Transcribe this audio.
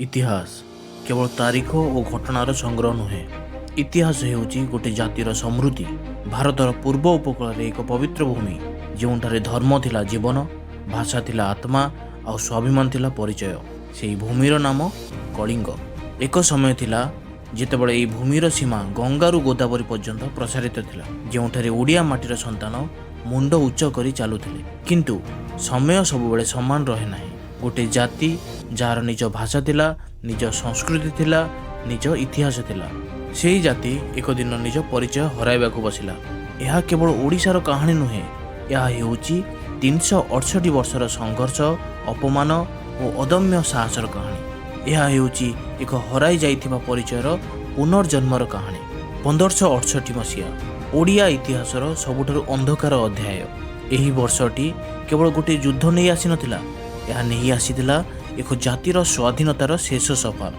ଇତିହାସ କେବଳ ତାରିଖ ଓ ଘଟଣାର ସଂଗ୍ରହ ନୁହେଁ। ଇତିହାସ ହେଉଛି ଗୋଟେ ଜାତିର ସ୍ମୃତି। ଭାରତର ପୂର୍ବ ଉପକୂଳରେ ଏକ ପବିତ୍ର ଭୂମି, ଯେଉଁଠାରେ ଧର୍ମ ଥିଲା ଜୀବନ, ଭାଷା ଥିଲା ଆତ୍ମା ଆଉ ସ୍ୱାଭିମାନ ଥିଲା ପରିଚୟ। ସେହି ଭୂମିର ନାମ କଳିଙ୍ଗ। ଏକ ସମୟ ଥିଲା, ଯେତେବେଳେ ଏହି ଭୂମିର ସୀମା ଗଙ୍ଗାରୁ ଗୋଦାବରୀ ପର୍ଯ୍ୟନ୍ତ ପ୍ରସାରିତ ଥିଲା, ଯେଉଁଠାରେ ଓଡ଼ିଆ ମାଟିର ସନ୍ତାନ ମୁଣ୍ଡ ଉଚ୍ଚ କରି ଚାଲୁଥିଲେ। କିନ୍ତୁ ସମୟ ସବୁବେଳେ ସମାନ ରହେ ନାହିଁ। ଗୋଟେ ଜାତି, ଯାହାର ନିଜ ଭାଷା ଥିଲା, ନିଜ ସଂସ୍କୃତି ଥିଲା, ନିଜ ଇତିହାସ ଥିଲା, ସେହି ଜାତି ଏକ ଦିନ ନିଜ ପରିଚୟ ହରାଇବାକୁ ବସିଲା। ଏହା କେବଳ ଓଡ଼ିଶାର କାହାଣୀ ନୁହେଁ। ଏହା ହେଉଛି 368 ବର୍ଷର ସଂଘର୍ଷ, ଅପମାନ ଓ ଅଦମ୍ୟ ସାହସର କାହାଣୀ। ଏହା ହେଉଛି ଏକ ହରାଇ ଯାଇଥିବା ପରିଚୟର ପୁନର୍ଜନ୍ମର କାହାଣୀ। 1568 ମସିହା ଓଡ଼ିଆ ଇତିହାସର ସବୁଠାରୁ ଅନ୍ଧକାର ଅଧ୍ୟାୟ। ଏହି ବର୍ଷଟି କେବଳ ଗୋଟିଏ ଯୁଦ୍ଧ ନେଇ ଆସିନଥିଲା, ଏହା ନେଇ ଆସିଥିଲା ଏକ ଜାତିର ସ୍ୱାଧୀନତାର ଶେଷ ସୋପାନ।